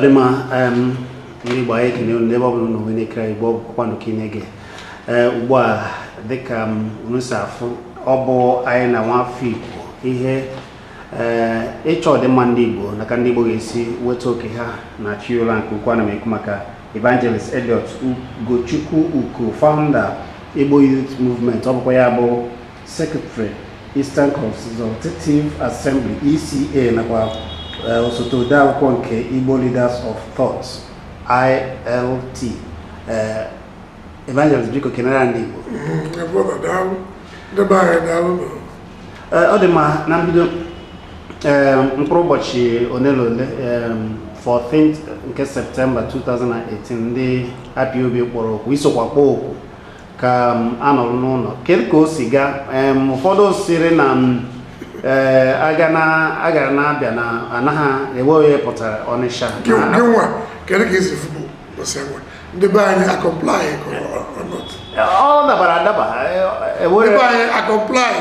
Ọ dị mma. Ndị Igbo, anyị ekene unu n'ebe ọ bụla unu wee na-ekiri anyị. Igbo ọkwanụ ka ị na-ege. Ee, ugbu a, dịka m unu si afụ, ọ bụ anyị na nwafọ Igbo ihe ee ịchọ ọdịmma ndị Igbo na ka ndị Igbo ga-esi weta oke ha na chi ụra nke ukwuu. Ana m ekwu maka Evangelist Elliot Ugochukwu Uko, founder Igbo Youth Movement. Ọ bụkwa ya bụ Secretary, Eastern Consultative Assembly, ECA, nakwa osote odeakwụkwọ nke Igbo Leaders of Thought, ILT. Evangelist, biko kenere ndị Igbo. Brother, daalụ. Ndị be anyị, daalụ nụ. Ọ dị mma. Na mbido, mkpụrụ ụbọchị ole na ole, 14th nke Septemba 2018, ndị IPOB kpọrọ okwu, isokwa kpọọ okwu ka m anọrọ n'ụlọ. Kedu ka o si gaa? Ụfọdụ sịrị na m aga na agara na-abịa na anaghị enwe onye pụtara Ọnịsha. Gị nwa, kedu ka esi fụ ụbọchị anwa? Ndị be anyị a-comply or not? Ọ dabara adaba. Ndị ewere be anyị a-comply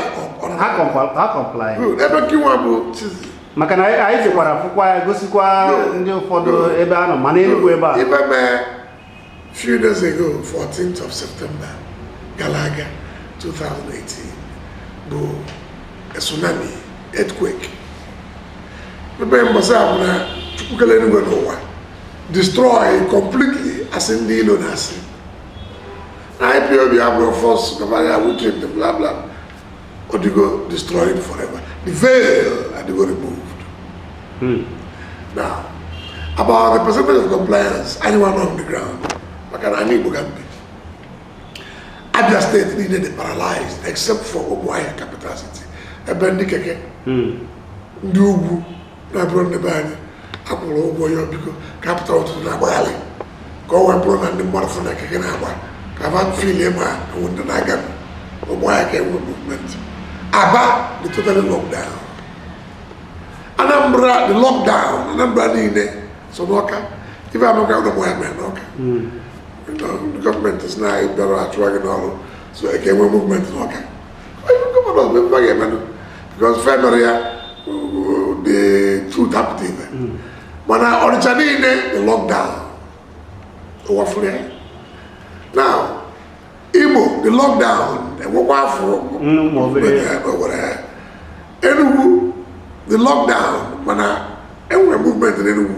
or not? Ha comply. Good. Ebe gị nwa bụ Chizi. Maka na anyị jikwara fụkwa ya, gosikwa ndị ụfọdụ ebe a nọ, ma n'Enugwu ebe a. Ibe mee few days ago, 14th of September gara aga, 2018, bụ a tsunami earthquake. Ebe mbọsị a bụ na Chukwu kele eluigwe n'ụwa destroy completely asị ndị ilo na-asị na IPOB abụrụ force gọvanọ wuchim the bla bla. Odigo destroyed forever. The veil adịgo removed. Now, about the percentage of compliance, anyone on the ground, maka na anyị Igbo ka mbi. Abia State niile dị paralyzed except for Umuahia capital city, ebe ndị keke ndị ugwu na-abụrụ ndị be anyị akwụrụ ụgwọ ya, biko ka apụtara ụtụtụ na-agbagharị ka ọ wee bụrụ na ndị mmadụ fụ na keke na-agba ka fa filie ma enwe ndị na-aga Umuahia ka enwe movement. Aba dị totally locked down. Anambra dị lockdown. Anambra niile so n'Ọka ife amaka ụlọ ya mere n'Ọka. Gọọmenti si na anyị bịara achụwa gị n'ọrụ, so eke enwe movement n'Ọka. Gọvanọ mmepe ga-emenụ because fe mere ya, the truth apụta ife. Mana Ọnịcha niile dị lockdown, ụwa fụrụ ya. Now, Imo dị lockdown, enwekwa afọ Ma obere. Owere, Enugu dị lockdown, mana enwere movement n'Enugu.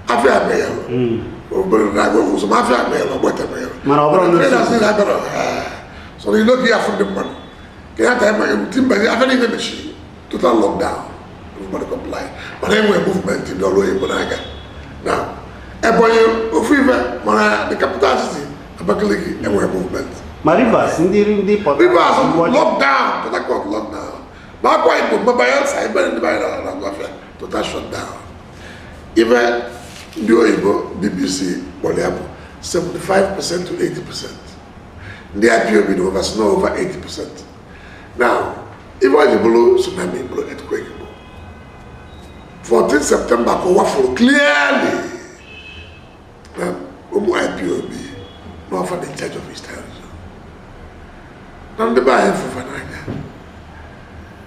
Afịa meghere obere na-agwa ụzọ ma afịa meghere, ọgbete meghere. Mana ọ bụrụ Mana n'otu- traders niile abịara, so na ilo ka ya afụ ndị mmadụ ka ya taa ema timba afịa niile mechiri, total lockdown. Everybody comply, mana enwere movement ndị ọrụ oyibo na-aga. Now, Ebonyi ofu ife, mana the capital city, Abakaliki, enwere movement. Ma Rivers, ndị Port Rivers Harcourt, lockdown, Port Harcourt lockdown, ma Akwa Ibom, ma Bayelsa, ebe ndị be anyị na afịa, total shutdown. Ife ndị oyibo BBC kpọrọ ya bụ 75% to 80%. Ndị IPOB na over snow over 80%. Now, ife ọ ji bụrụ tsunami, bụrụ earthquake, bụ 14 September ka ụwa fụrụ clearly na ụmụ IPOB n'ọfa dị in charge of Eastern Region, na ndị be anyị fụfa n'anya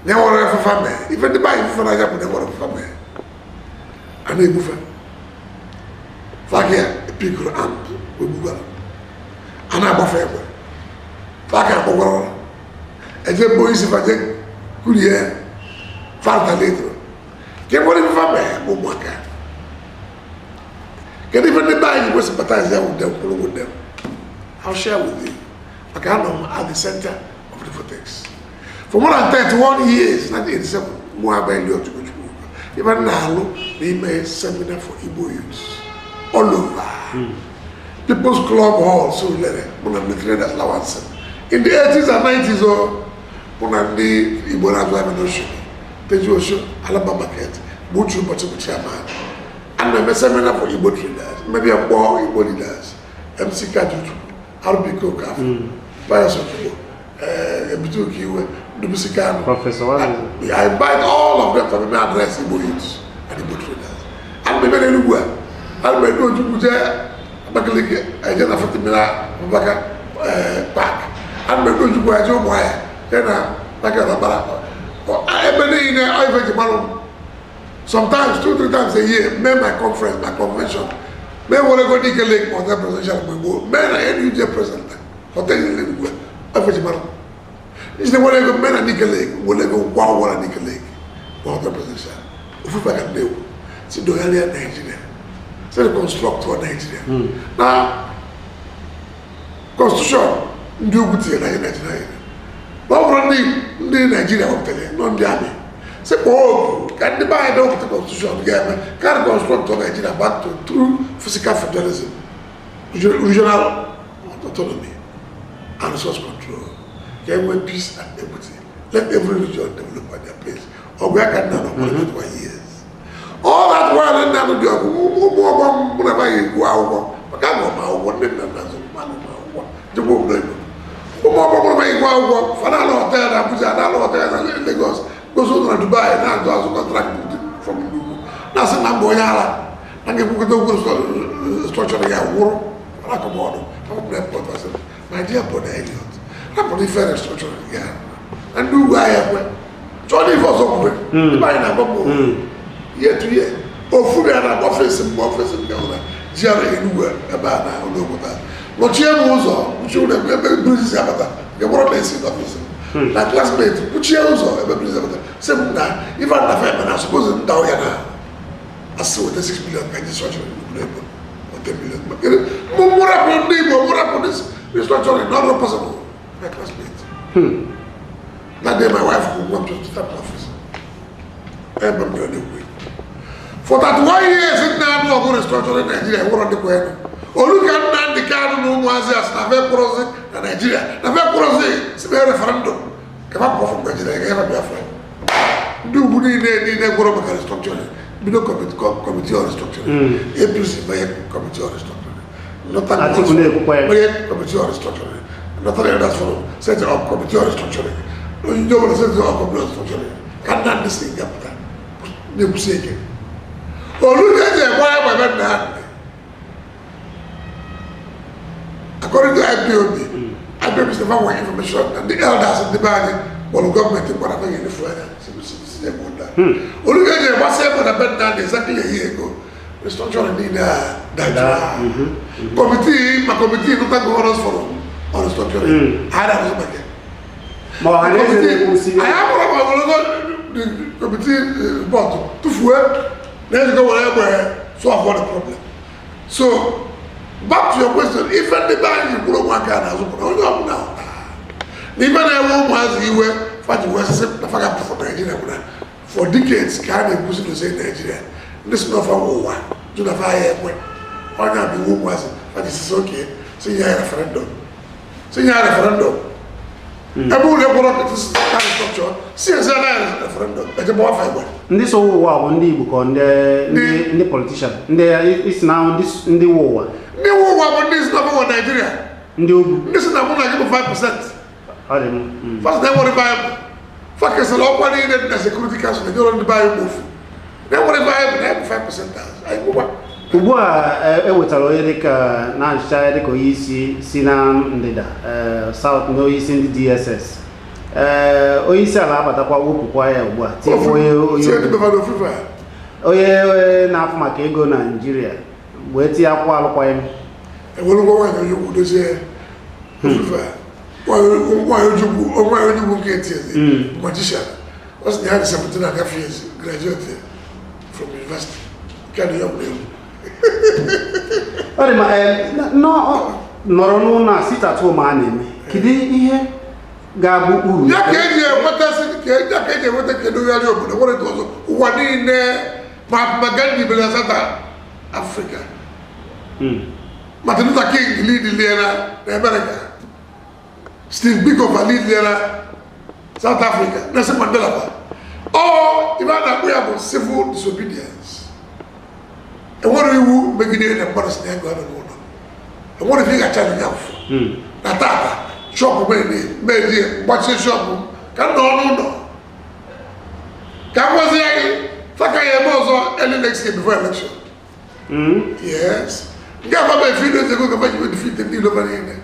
na enwere efefa mee. Ife ndị be anyị fụfa n'anya bụ na enwere efefa mee, a na-egbufe faka ya epikuru amp egbugara, a na-agbafe egbe faka agbagwara eje gbuo isi faje kurie fartaletro ka enwere ifefa mee bụ ụmụaka. Kedu ife ndị be anyị ji sympathize ya with them, kwụrụ with them? I'll share with you, maka anọ m at the center of the vortex for more than 31 years. 1987 mụ abụ Eliot Ugochukwu, ife m na-alụ n'ime seminar for Igbo youths all over People's Club Hall, Surulere. Mụ na ndị traders Lawanson in the 80s and 90s, o mụ na ndị Igbo na-azụ ahịa n'Oshodi, Teju Osho, Alaba Market, Gbuchu ụbọchị bụ chairman. Ana m eme seminar for Igbo traders, mmebi mkpọ Igbo leaders, MC Kajuju, RBK Okafor, Pius Okigbo, Ebitu Okiwe, Ndubuisi Kanu. Professor Wale. I invite all of them to me address Igbo youths and Igbo traders. Ana m eme n'Enugwu a, ana m eme Ojukwu jee Abakaliki, eje na Fatimira Abubakar Park. Ana m eme Ojukwu eje Ụmụahịa, jee na Maka Ọbara, ebe niile ọ ife ji marụ m. Sometimes two, three times a year, mee my conference, my convention, mee were ego Nike Lake ma hotel presidential mgbe gboo, mee na NUJ president hotel niile ugbu a efechi mara ijide nwere ego, mee na Nike Lake, were ego gwa ụgwọ na Nike Lake ma hotel presidential. Ofufe ka na-ekwu si dogharịa Naijiria, si reconstruct Nigeria na constitution ndị ugwu tinyere anyị Naijiria. Na ọ bụrụ ndị Naijiria wepụtara ya, nọ ndị amị si kpọọ oku ka ndị be anyị dewepụta constitution ga-eme ka reconstruct Nigeria back to true physical federalism, regional autonomy and resource control, ka enwee peace and equity, let every region develop at their pace. Ọgụ ya ka nna nọ for 21 years. All that while nna nụ dị ọgụ, ụmụ ọgbọ m mụ na amaghị egwu akwụkwọ maka agụ m akwụkwọ. Ndị nna nna zụ m, agụ m akwụkwọ jekwa obodo Igbo. Ụmụ ọgbọ mụ na amaghị egwu akwụkwọ fa na-alụ hotel na Abuja, na-alụ hotel na Lagos, gosi ụlọ na Dubai, na-azụ azụ contract from ugwu, na-asị na mba onye ara na ga-ekwukọta okwu structure ya wụrụ akọmọdụ akwụkwọ. My dear brother Elliot, rapụrụ ife restructure ya na ndị ugwu ahịa ekwe chọọ n'ife ọzọ kwube. Ebe anyị na-agba mbọ year to year, ofu bịa na office m, office m ga na GRA Enugwu ebe a na ụlọ obodo a, nọchie m ụzọ, kpuchie ụlọ ebe breeze si abata nke bụrụ na esi n'office m na classmate, kpuchie ụzọ ebe breeze abata, sị m na ife na fe na suppose nda ya na asị weta 6 million ka ji structure nnukwu ego or 10 million. Mụ mụ rapụ ndị Igbo, mụ rapụ this restructuring, not possible. My classmate. That day my wife could want to start office. Ebe m bịara na-ekwu for 31 years nna anụ ọgụ restructuring Nigeria nwụrụ dịkwa elu olu ka Nnamdị Kanụ na ụmụazị asị na fe kwụrụzi na Nigeria, na fe kwụrụzi si mee referendum ka fa pụọ from Nigeria ga ebe Biafra. Ndị ugwu niile niile gwụrụ maka restructuring, bido committee on restructuring. APC banye committee on restructuring. Northern Atiku na-ekwukwa ya. Banye committee on restructuring. Northern Elders Forum set up committee on restructuring. Onye ọbụla set up committee on restructuring ka Nnamdị si gapụta na-ekwusi ike olu ka eji egbe egbe ebe Nnamdị. According to IPOB, IPOB sị fa nwere information na ndị elders ndị be anyị kpọrọ gọọmenti gwara fa ga-enefu anya si egbu nda olu ka eji egbasa egbe na be Nnamdị exactly a year ago. Restructuring niile a dajụrụ committee ma committee Northern Governors Forum on restructuring ha na-arụzi maka ya. Ma ọha na eze na-ekwusi Anyị akpọrọ ma ogologo committee report tụfuo na-ejikọ were egbe solve the problem. So back to your question, ife ndị be anyị kwuru ụmụaka na-azụ bụ na onye ọbụla na ife na-ewe ụmụazị iwe faji wee sị na fa ga-apụ for Nigeria bụ na for decades ka a na-ekwusi n'ose Nigeria, ndị si n'ofe ụwa jụ na fa ya ekwe onye a bụ iwu. Ụmụazị faji sisi oke si nye ya referendum, si nye ya referendum ebe ụlọ ekwere structure si ezi anaghị referendum eje gbawa fa egbe. Ndị so ụwa bụ ndị Igbo ka ọ ndị politician, ndị isi na ndị nwe ụwa? Ndị nwe ụwa bụ ndị si n'ofe ụwa Naijiria. Ndị ugwu. Ndị si na mụ na gị bụ 5%. Ọ dị m. First na enwere Baịbụl fa kesịrị ọkwa niile dị na Security Council na ndị Baịbụl ofu na enwere Baịbụl na bụ 5% anyị gwụkwa. Ugbu a e wetara onye dịka na-achịcha ya dịka onye isi si na ndịda, South, na onye isi ndị DSS, ee, onye isi ala abatakwa wepụkwa ya ugbu a, tinyekwa onye tie ndị befa n'ofufe a. Onye na-afụ maka ego na Naijiria wee tinye akwụkwọ alụkwaghịm. Ewelụgwa nwaanyị onye ugwu dozie ya ofufe a. Nwaanyị onye ugwu nke etiezi magician, ọ sị na ya dị 17 and a half years, graduate from university, nke a dị ya ọbụla egwu. Ọ dị ma nọrọ n'ụlọ a, sit at home a na-eme, kedu ihe ga-abụ uru? Ya ka eji enweta sị ka ya ka eji enweta ka edogharị obodo nwere ndị ọzọ ụwa niile ma Gandhi mere na South Africa, Martin Luther King lead liela na America, Steve Biko fa lead liela South Africa, Nelson Mandela fa ọ ibe a na-akpọ ya bụ civil disobedience. Enwere iwu megide na mmadụ si na ego anọ n'ụlọ, enwere ife ị ga-acha na ya mfụ na tata shop merie gbachie shop m ka m nọ n'ụlọ ka m gwazie gị faka ya eme ọzọ early next year before election. Yes, nke a faba efi n'otu ego gafa jiwe defeat ndị ilova niile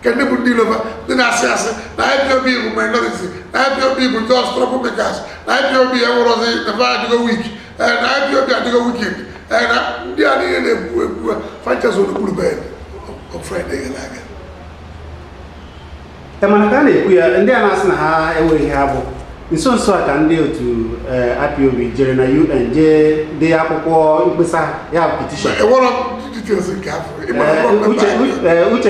ka ndị bụ ndị ilova, ndị na-asị asị na IPOB bụ minority, na IPOB bụ just troublemakers, na IPOB enwerozi na fa adịgo weak. Na IPOB adịghị weekend. Na ndị a niile na-ekwu ekwu fanchas n'okpuru bed on Friday gara aga. Ee, mana ka a na-ekwu ya, ndị a na-asị na ha enweghị ha bụ nso nso a ka ndị otu IPOB jere na UN jee dee akwụkwọ mkpesa, ya bụ petition. Enwere details nke afọ. Uche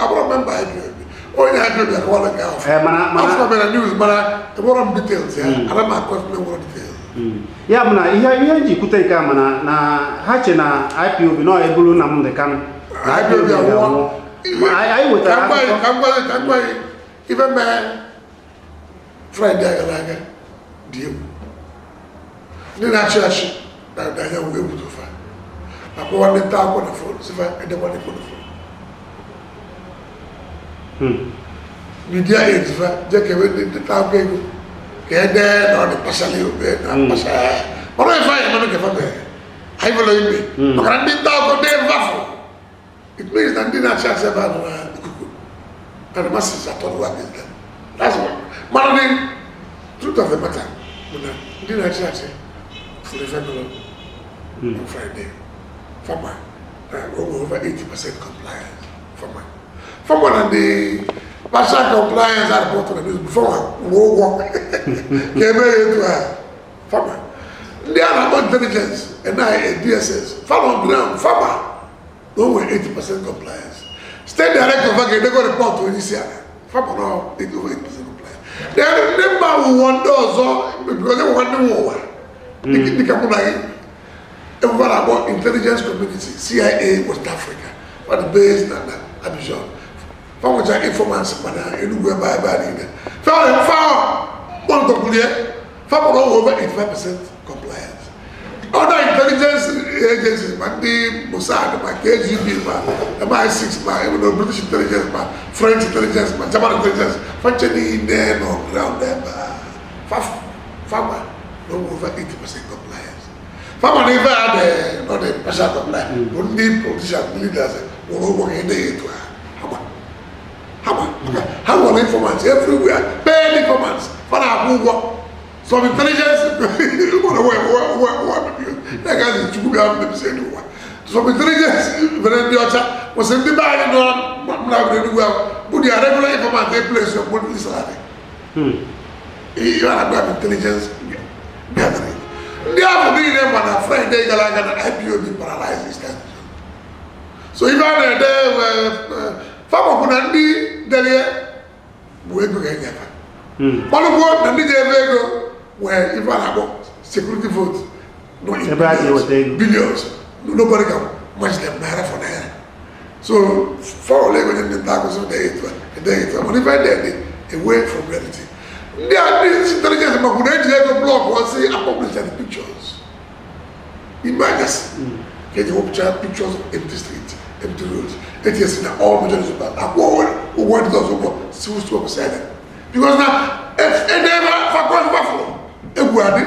Abụrụ member IPOB, onye IPOB akọwala nke ahụ. Mana Afọ mere news, mana enwere m details ya, ana m akọ enwere details. Ya bụ na ihe nji kwute nke a, mana na ha che na IPOB nọ eburu Nnamdi Kanu na IPOB ga-anwụ. Ma anyị wetara Ka m gwa gị- akụkọ. Ka m gwa gị ife mee Friday gara aga dị egwu. Ndị na-achị achị na anyanwụ egwu fa akpọwa ndị nta akwụkwọ na phone, sịfa edekwana ikwu na phone. Media aides fa je kewe ndị nta akwụkwọ ego ka e dee na ọ dị partially obey na partial. Ọrụ ife anyị emenụ ka ife mee anyị fọrọ ime, maka na ndị nta akwụkwọ dee mfafụ, it means na ndị na-achị achị ebe a nọ na ikuku and the masses are turned against them. That's what. Mana the truth of the matter bụ na ndị na-achị achị fụrụ ife mere on Friday. Fama na o nwere over 80% compliance. Fama na the partial compliance a report na news before kwụrụ ụgwọ ka eme ya etu a. Fama ndị a na-akpọ intelligence, NIA, DSS, fama on ground, fama na o nwere 80% compliance. State director fa ga-edego report onye isi ala, fama na over 80% compliance. Then ndị mba ụwa ndị ọzọ, because enwekwa ndị nwe ụwa dịka mụ na gị, ebube na-akpọ intelligence community, CIA West Africa, for the base na Abidjan, fa nwecha informants mana Enugu ebe a niile. Fa fa monitorkwulie, fa kpọrọ over 85% compliance. Other intelligence agencies, ma ndị Mossad, ma KGB, ma MI6, ma even British intelligence, ma French intelligence, ma German intelligence, fanche niile nọ ground ebe a, fa fama na over 80% compliance. Fama na ife a dị nọ dị partial compliance bụ ndị politicians, leaders nwụrụ ụgwọ ka ede ya etu ha hama hama, maka ha nwere informants everywhere, paid informants fa na-akwụ ụgwọ. Some intelligence ụgbọrọ ụwa ụwa na-agazi chukwu bịa mmebisie n'ụwa. Some intelligence mere ndị ọcha kwụsị ndị be anyị nọ na Enugu ahụ bụ their regular informant e place your monthly salary. Ihe a na-agba bụ intelligence gathering. Ndị ahụ niile ma na Friday gara aga na IPOB paralyze Eastern. So ife a na-ede famakwu na ndị dere bụ ego ga-enyefe gbalụkwuo na ndị na-ebe ego nwere ife a na-akpọ security vote no in Ebe a ga-eweta ego. Billions, nobody can match them naira for naira. So fọwọl ego nye ndị nta akụkọ sị etu a ede etu a, mana ife dị dị away from reality. Ndị a ndị intelligence makwu na eji ego block ọsị a publish the pictures ime anyasị ka eji wepụcha pictures of empty street, empty roads, etinyesi na all major newspapers, akwụ ụgwọ editors ụgwọ civil stop signing, because na ede ebe fakọ fafụrụ egwu adị.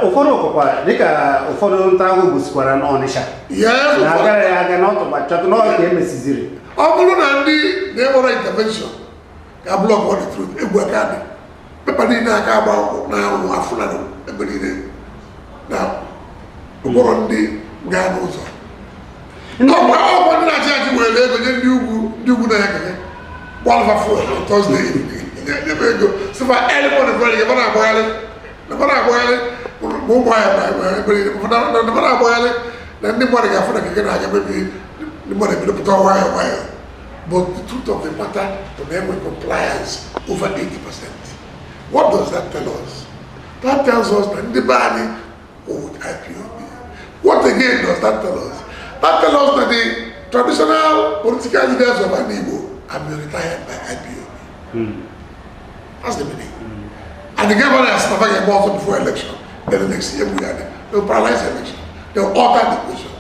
Ụfọdụ ọkụkwa dịka ụfọdụ nta akụkọ gosikwara n'Ọnịsha na agaghị aga na ọtụgba n'ọ ka emesiziri. Ọ bụrụ na ndị na-enwere intervention ka block all the truth, egwu aka dị paper niile aka agba na-anwụ afụ na ebe niile na ụkpọrọ ndị gaa n'ụzọ. Ọkwa ndị na-achị achị were ego nye ndị ugwu, ndị ugwu na ya keke gbalụfa fuel on Thursday evening, nyebe ego sịfa early morning Friday ebe na-agbagharị na ebe na-agbagharị ma ụmụ ahịa ma ebe niile na ebe na-agbagharị na ndị mmadụ ga-afụ na keke na-aga mebi, ndị mmadụ ebido pụta nwayọọ nwayọọ. But the truth of the matter bụ na enwe compliance over 80%. What does that tell us? That tells us na ndị be anyị with IPOB. What again does that tell us? That tells us that the traditional political leaders of Ala Igbo have been retired by IPOB. That's the meaning. And the governor has never get also before election. Then the next year we are there. They will paralyze the election. They will alter the equation.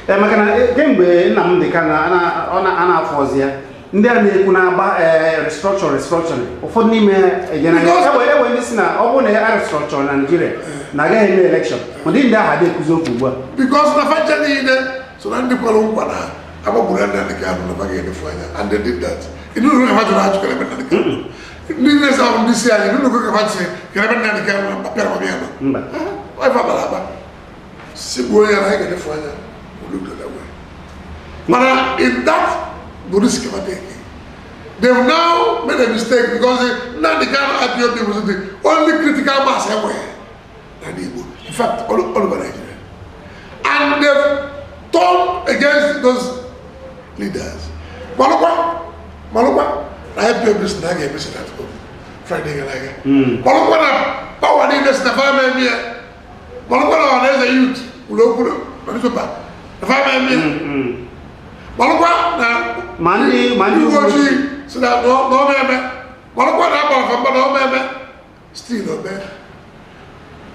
Ee, maka na kemgbe Nnamdị Kanu a na-afọ ọzọ ya, ndị a na-ekwu na-agba restructure, restructuring, ụfọdụ n'ime ha ejena ewe ndị si na ọ bụrụ na a restructure na Nigeria na agaghị eme election, ụdị ndị ahụ adị ekwuzi okwu ugbu a. Because na fancha niile so na ndị kwere nkwa na agbagburu Nnamdị Kanu na baga enefu anya, and they did that. Inú ka fa jụrụ ajụ kele ebe Nnamdị Kanu. Ndị niile sị ndị si anyị inú ka fa sị kele ebe Nnamdị Kanu na pịara ma bịa nọ. Mba. Ọ ife agbara agba. Si gbuo ya na anyị ga-enefu anya. We look the other way. Mana in that bụ risk ma take. They've now made a mistake because Nnamdi Kanu IPOB was the only critical mass enwere na ndị Igbo, in fact all over Nigeria, and they've turned against those leaders. Malụkwa malụkwa na IPOB si na a ga-eme sit at home Friday gara aga. Malụkwa na power niile si na fama eme ya. Malụkwa na Ọhaneze youth kwuru okwu na newspaper na fama eme ya. Malụkwa na Ma ndị uwe uwe ojii si na na ọ na-eme. Malụkwa na agbara fa mba na ọ na-eme, still ome.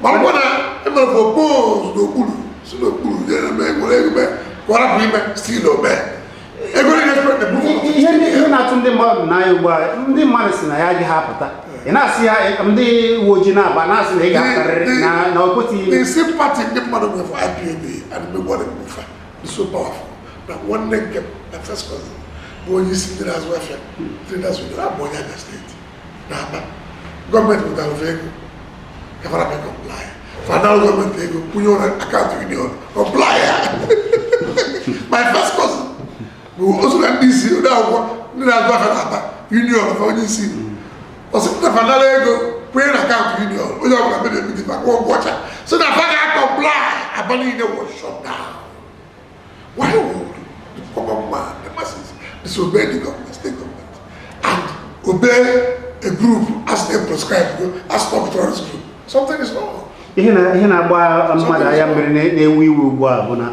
Malụkwa na emere propose n'okpuru, si n'okpuru ya na-eme nwere ego mee ka ọ rapụ ime, still ome ego niile. Ihe na-atụ ndị mmadụ n'anya ugbu a, ndị mmadụ si na ya agaghị apụta. Ị na-asị ya ndị uwe ojii na-aba na-asị na ị ga-apụtarịrị na o kwesịghị The ime. sympathy ndị mmadụ nwere for IPOB and mmegbu ọ na-emegbu dị so powerful na nwanne nke my first cousin bụ onye isi ndị na-azụ afịa, Traders Union, abụ onye Abia Steeti na Aba. Gọọmenti pụtara ofe ego ka fara bịa comply, fanal gọọmenti ego kwụnye ụlọ akaụntụ union comply ya. My first cousin bụ otu na ndị isi ode akwụkwọ ndị na-azụ afịa na Aba union fa, onye isi. Ọ sị na fanal ego kwụnye na akaụntụ union, onye ọbụla mere emiti ma kwụọ ụgwọ ọcha so na fa ga-comply. Aba niile was shut down. Why would the common man, the masses, disobey the government, state government, and obey a group as they prescribe, as top terrorist group? Something is wrong. Ihe na-agba mmadụ anya mmiri na-ewu iwe ugbu a bụ na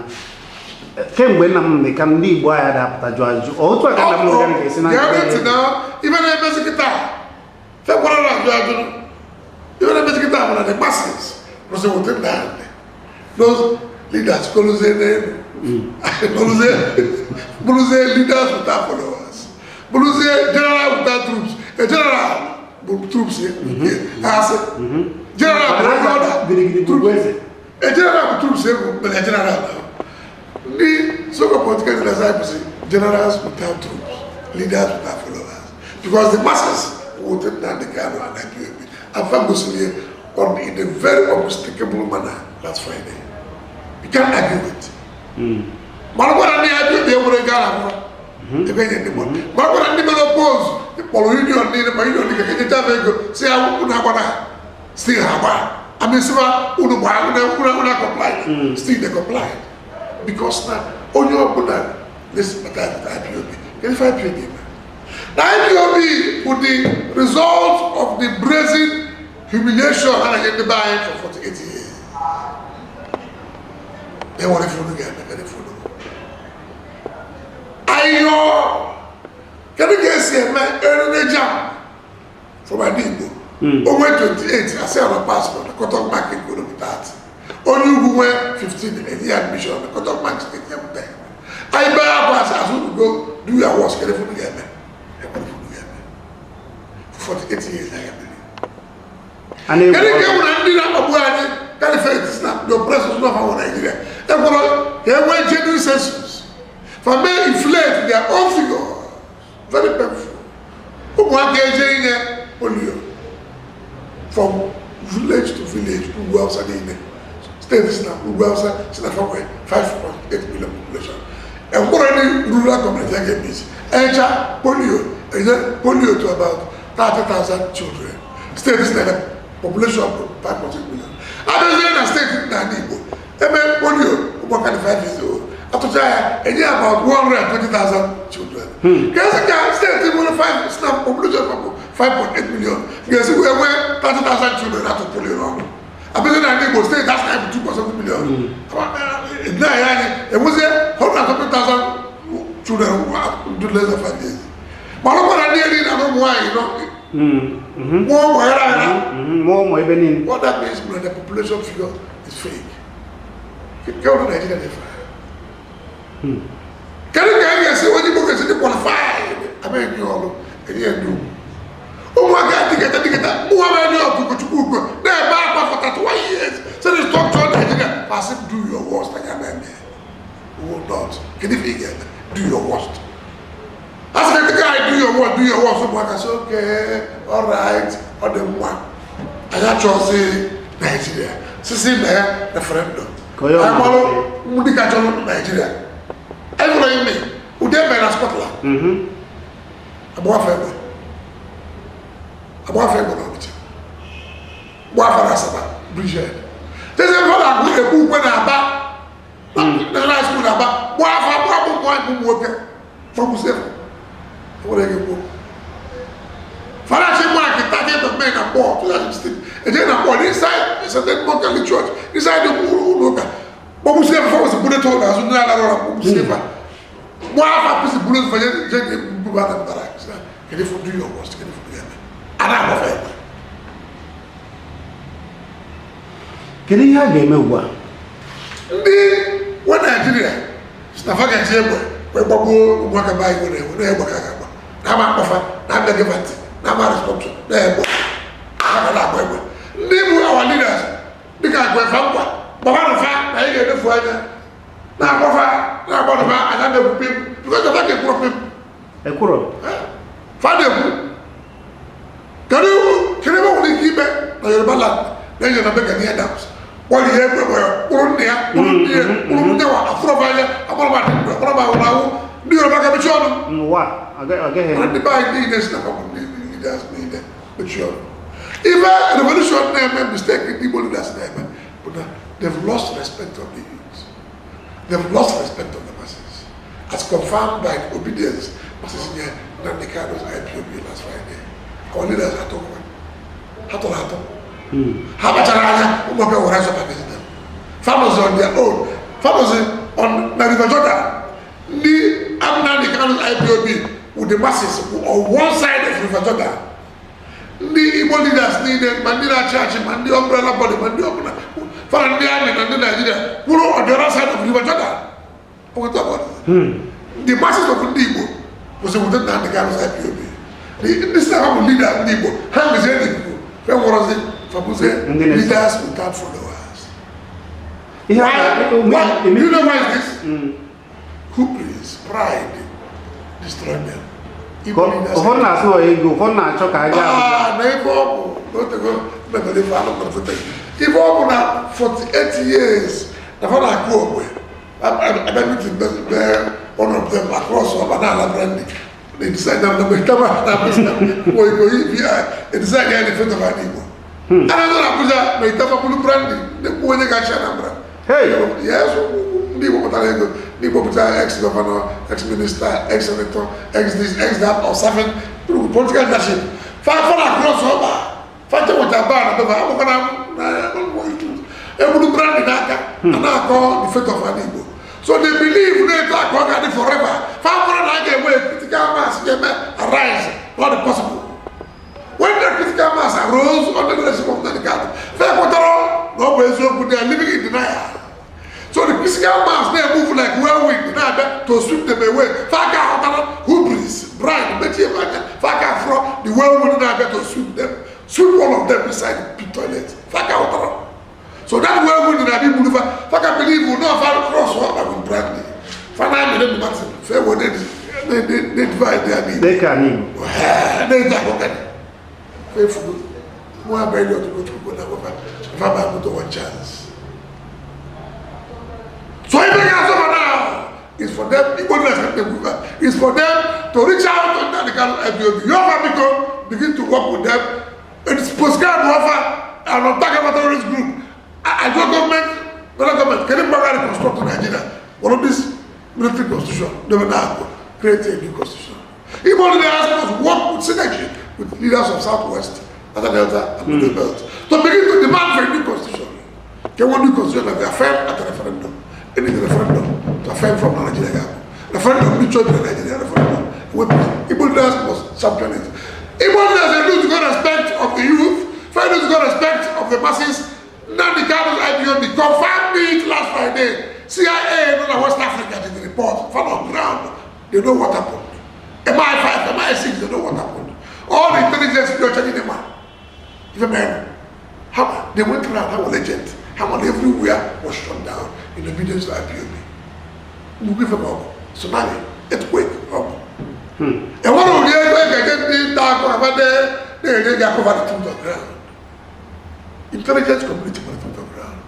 kemgbe Nnamdị ka ndị Igbo anyị da-apụta jụọ ajụjụ otu a ka Nnamdị Kanu ga-esi na Gee ntị na ife na-emezi kịta fekwara na ajụ ajụjụ. Ife na-emezi kịta bụ na the masses kwụsị wute Nnamdị. Those leaders koluzie n'elu, koluzie, bụrụzie leaders without followers, bụrụzie general without troops. A general bụ troops ya asị general bụ onye ọda. Gidigidi bụ ugwu eze. A general bụ troops egwu mere general na ndị so-called political leaders anyị bụzi generals without troops, leaders without followers, because the masses voted Nnamdi Kanu and IPOB and fa gosiri ya on in a very unmistakable manner last Friday. You can't argue with. Marakwa na ndị IPOB enwere ego a na-akwụrụ ebe enye ndị mmadụ. Marakwa na ndị mere oppose kpọrọ union niile, ma union dị ka enyecha ha ego si ya unu agbana, still ha agba amịsịba unu gbaa unu unu unu comply, still they comply, because na onye ọbụla na-sympathize with IPOB. Kedu ife IPOB mere? Na IPOB bụ the result of the brazen humiliation a na-enye ndị be anyị for 48 years. Enwere ife unu ga-eme? Kedu ife unu ayọ? Kedu ka esi eme eriri jam from ala Igbo onwe 28 asị ya na passport na cut off mark nke bụ 30, onye ugwu nwee 15 enye ya admission na cut off mark steeti ya bụ 10? Anyị bee akwa asị asị unu go do your worst. Kedu ife unu ga-eme? Enwere ife unu ga-eme? For 48 years anyị mere. A na-egwu Kedu ka ọrụ. e nwere ndị na-akpagbu anyị, caliphate na the oppressors of our Nigeria, ekwere ka e nwee genuine census for may inflate their own figure? Very painful. Ụmụaka eje inye polio from village to village, ugwu Hausa niile, steeti si na ugwu Hausa si na fa nwee 5.8 million population, enwere ndị rural community a ga-emezi enyecha polio, enye polio to about 30,000 children. Steeti si na population bụ 5.6 million. Abịazie na steeti dị n'ala Igbo eme polio, ụmụaka dị 5 years old atụcha ya enye about 120,000 children. Ga-esi ka steeti nwere 5 si na population bụ 5.8 million ga-esi wee nwee 30,000 children atụ polio n'ọnụ? Abịazie n'ala Igbo, steeti asị na 2.7 million na ya anyị enwezie 120,000 children do less than 5 years. Mana ọ gwara ndị eri na ụmụ nwaanyị nọ mụọ ụmụ aghara aghara. Mụọ ụmụ ebe niile. What that means is that the population figure is fake. Nke ọrụ Nigeria dị fa. Kedu ka a ga-esi onye Igbo ga-esi dị qualified abịa enye ọrụ, enye ya ndị ugwu? Ụmụaka dịketa dịketa mụnwa bụ ndị ọkụkọ Chukwu ugo na-ebe akwa for 31 years say the structure Nigeria pasị. Do your worst. Anya na-eme. We will not. Kedu ife ị ga-eme? Do your worst. Asị ka ndị guy do your worst, do your worst. Ụmụaka sị okay, all right, ọ dị mma. Anyị achọzi Nigeria sisi mee referendum. Ka onye Anyị ọbụla gbalụ ndị ka chọrọ Naijiria evụrụ ime ụdị eme na Scotland. Agbafọ egbe, agbafọ egbe na Ọnịcha, gbafọ na Asaba Bridgehead, tezi ebe ọ na-agụ ekwu ukwe na Aba na high school na Aba, gbafọ gbafọ ụmụ nwaanyị, ụmụ nwoke gbagbusie nwere ego kwuo Farachi Mark, 30th of May na Paul 2016, eje na Paul inside St. Edmund Catholic Church, inside the ụlọ ụka, gbagbusie fa wesi bullet hole n'azụ ndị na-alara ụra, gbagbusie fa, gbaa afa kwụsị bullet fa je je buba na mbara. Kedu ife do your worst? Kedu ife ga-eme a na-agbafe egbe? Kedu ihe a ga-eme ugbu a? Ndị nwe Naijiria si na fa ga-eji egbe wee gbagbuo ụmụaka be anyị nwere enwe na egbe ka a ga-agba na ama akpọfa na abịa gị ntị na ama respond na egbe ha ga na-agba egbe. Ndị bụ our leaders dịka agwa efa nkwa gbabanụ fa na anyị ga-enefu anya na-agbafa na-agbanụfa anya na-ekwu pim because fa ga-ekwuro pim. Ekwuro. Fa na-ekwu kedu kedu ebe nwere ike ime na Yoruba land na-enye na Gani Adams wọ́n yẹ ẹgbẹ́ wọ̀ kpọ́rọ́ nìyà kpọ́rọ́ nìyà kpọ́rọ́ nìyà wà afúrọ̀fà yẹ akpọ́rọ̀fà akpọ́rọ̀fà àwọn awọ ndị Yoruba ka mechie ọnụ. N'ụwa agaghị Mana ndị be anyị niile si na ha bụ ndị leaders niile mechie ọnụ. Ife revolution na-eme, mistake ndị Igbo leaders na-eme bụ na they've lost respect of the youth, they've lost respect of the masses, as confirmed by the obedience masses nye Nnamdi Kanu's IPOB last Friday. Our leaders atọ ha tọrọ atọ, ha kpachara anya ụmụaka were azọ against them. Farmers on their own, farmers on na River Jordan, ndị Nnamdi Kanu's IPOB with the masses on one side of River Jordan, ndị Igbo leaders niile, ma ndị na-achị achị, ma ndị umbrella body, ma ndị ọbụla fara, ndị army na ndị Nigeria kwụrụ on the other side of River Jordan. What about the masses of ndị Igbo kwụsị wute Nnamdi Kanu's IPOB? Ndị si na ha bụ leader ndị Igbo, ha mezie n'ikuku fe nwụrọzi fabụzie. Ndị na-eso. Leaders without followers. Ihe a Why? Why? Do you know why is this? Hubris, pride destroyed them. Igbo leaders. Ụfọdụ na-asị na ego, ụfọdụ na-achọ ka a gaa Abuja. Ah, na ife ọ bụ n'otego mebere ife anụ mmadụ foto. Ife ọ bụ na 48 years na fa na-akụ ogbe abịa meeting be one of them across ọba na ala brandy. They decide na na kama na na Ikoyi VI, they decide ya the fate of an Igbo. Ana nọ na Abuja na itama bulu brandy na-ekwu onye ga-achị Anambra. Hey! Yes, ndị Igbo pụtara ego, ndị Igbo pụtara ex governor, ex minister, ex senator, ex this, ex that, or serving through political leadership. Fa fa na cross ọba fa che nweta bar na beba akwụkwọ na na egburu brandy n'aka a na-akọ the fate of an Igbo. So they believe na etu akọ ga-adị forever. Fa mụrụ na a ga-enwe critical mass ga-eme arise, not possible. When the critical mass arose under the leadership of Nnamdi Kanu, fa kwetara na ọ bụ eziokwu, they are living in denial. So the critical mass na-emove like whirlwind na-abịa to sweep them away. Fa ka aghọtara hubris, pride mechie anya, fa ka afụrọ the whirlwind na-abịa to sweep them, sweep all of them inside the pit toilet. Fa ka aghọtara. So that whirlwind na-abịa iburu fa, fa ka believe no fa cross ọkpa with brandy, fa na-amị na mmadụ fa ewe na-divide ya n'Igbo. Dịka n'Igbo. Na-eji akọkadị fefu mụ abịa otu otu ugbo na gwa fa ba moto one chance. So ife ga-azọ now is for them, Igbo leaders can take, is for them to reach out to Nnamdi Kanu IPOB. Yofa biko begin to work with them. It's prescribed offer an untargetable terrorist group. Ajo government, federal government, kedu mgbe a reconstruct Nigeria? One of this military constitution never now create a new constitution. Igbo leaders must work with synergy with leaders of Southwest, Niger Delta, and Middle Belt to begin to demand for a new constitution. They want new constitution that they affirm at a referendum. Any referendum to affirm from Nigeria. Referendum, new choice in Nigeria, referendum. Igbo leaders must champion it. Igbo leaders, they lose God respect of the youth, they lose God respect of the masses. Nnamdi Kanu's IPOB confirmed it last Friday. CIA nọ na West Africa did the report, found on ground. They know what happened. MI5, MI6, they know what happened. All the intelligence, they're checking them out. Even men, how they went around, how legend, how everywhere was shut down in obedience to IPOB. Nnukwu ife ka ọ bụ tsunami, earthquake ọ bụ. Enwere ụdị ego ị ga-eje ndị nta akụ na na-enye gị akụva the truth on ground. Intelligence community for the truth on ground.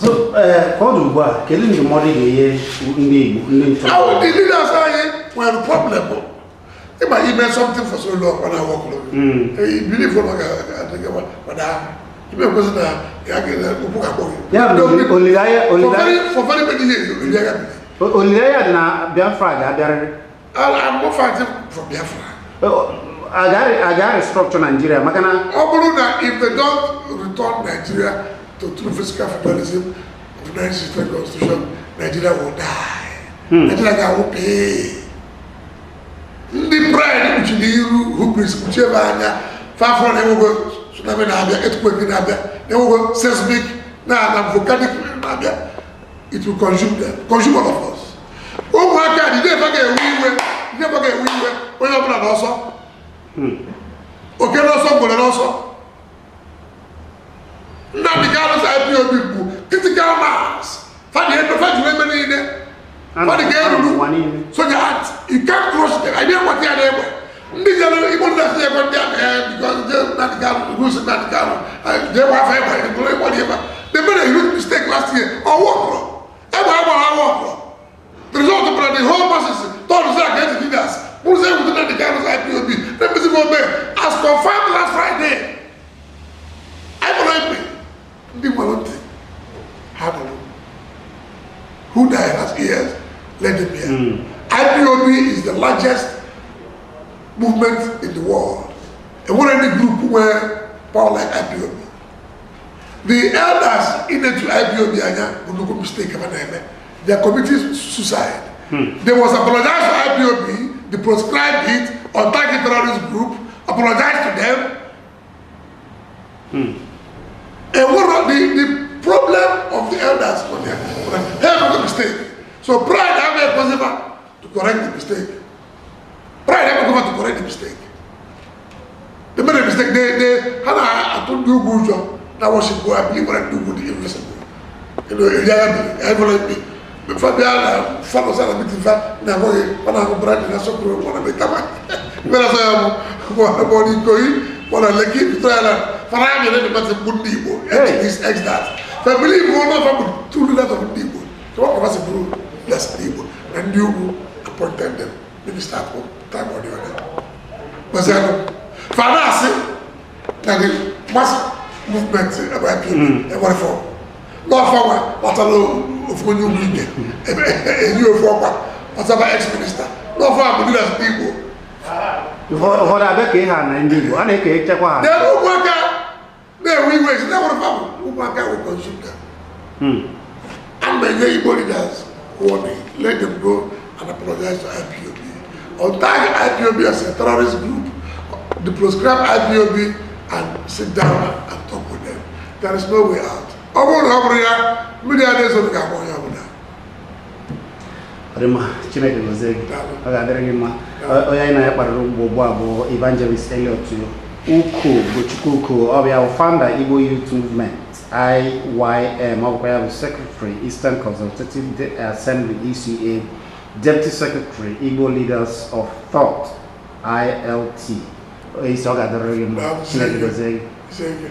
So ee, ka ọ dị ugbu a, kedu ndụmọdụ ị ga-enye ndị Igbo, ndị How ntorobịa? the leaders anyị nwere problem bụ ịma ime something for so long, ọ na-work. You believe na ọ ga-adị gị mma, mana ime kwesị na ya ga ụkwụ ga-akpọ gị. Ya bụ olileanya For olileanya very for very many years, olileanya biri. Olileanya dị na Biafra ga-abịarịrị. I'm not fighting for Biafra. A ga-restructure Nigeria maka na Ọ bụrụ na if they don't return Nigeria to true fiscal federalism of 1963 constitution, Nigeria will die. Nigeria ga-awụ pee. Ndị pride kpuchiri iru, hubris kpuchie ebe anya fafọ, na-enwego tsunami na-abịa, earthquake na-abịa, na-enwego seismic na volcanic na-abịa. It will consume them, consume all of us. Ụmụaka dị na-efe ga-ewe iwe, ndị efe ga-ewe iwe, onye ọbụla n'ọsọ, oke n'ọsọ, ngwere n'ọsọ. Nnamdi Kanu sị IPOB bụ critical mass, fadị ebe fajuru ebe niile, fadị ka eruru ụwa niile. Soja ant, you can't crush them. Anyị enweta ya n'egbe. Ndị jere Igbo ndị asị ekwe ndị a because jee Nnamdi Kanu rusi Nnamdi Kanu jee gba afọ egbe egbe egbe egbe. They made a huge mistake last year. Ọwọ́ ọkụrụ egbe agbara awọ ọkụrụ. The result bụ na the whole masses turned against the leaders. Bụrụzie with Nnamdi Kanu IPOB na-emezi ome as confirmed last Friday. Anyị kpọrọ ikpe ndị nwere ntị ha nụrụ. Who die has ears, let them hear. IPOB is the largest movement in the world. Enwere any group nwere power like IPOB. The elders inetu IPOB anya bụ nnukwu mistake ebe na-eme. They are committing suicide. They must apologize to IPOB. They proscribe it on target terrorist group, apologize to them. And what are the problem of the elders for their have a mistake. So pride have a possible to correct the mistake. Pride have a to correct the mistake. They made a mistake. They ha na-atụ ndị ugwu ụjọ na worship. I believe when ndị ugwu dị invisible. You know, I follow me. Before bịa na fa nọ sa na meeting fa na agwaghị ọ na-ahụ brandy na sọpụrụ ọ na metama. Ibe na sọ ya bụ ma ọ n'Ikoyi, ma ọ na Lekki, Victoria Island. Fara ya na eme mgbu ndị Igbo. X this, X that. Fa believe ụlọ fa bụ two leaders of ndị Igbo. So what ka bụrụ leaders ndị Igbo na ndị ugwu appointed them minister at one time or the other. Gbazianụ. Fa na-asị na the mass movement ebe IPOB enwere fọ n'ọfa nwa kpatara ofu onye ugwu ike enyi ofu ọkwa kpatara ex minister n'ọfa bụ leaders ndị Igbo. Ụfọdụ abịa ka ha na ndị Igbo a na-eke echekwa ha. Na ụmụaka na-ewe iwe si na nwere fa bụ ụmụaka will consume them. And enye Igbo leaders warning: let them go and apologize to IPOB, untag IPOB as a terrorist group, the proscribe IPOB, and sit down and talk with them. There is no way out. Ọ bụrụ na ọ bụrụ ya, mmiri a na-ezo ga-agba onye ọbụla. Ọ dị mma, Chineke gọzie gị. Daalụ. Ọ ga-adịrị gị mma. Onye anyị na ya kparịrị ugbo ugbu a bụ Evangelist Elliot Uko Gochukwu Uko. Ọ bụ ya bụ founder Igbo Youth Movement, IYM. Ọ bụkwa ya bụ Secretary, Eastern Consultative Assembly, ECA, Deputy Secretary, Igbo Leaders of Thought, ILT. Isi ọ ga-adịrị gị mma. Daalụ. Chineke gọzie gị. Ise ike.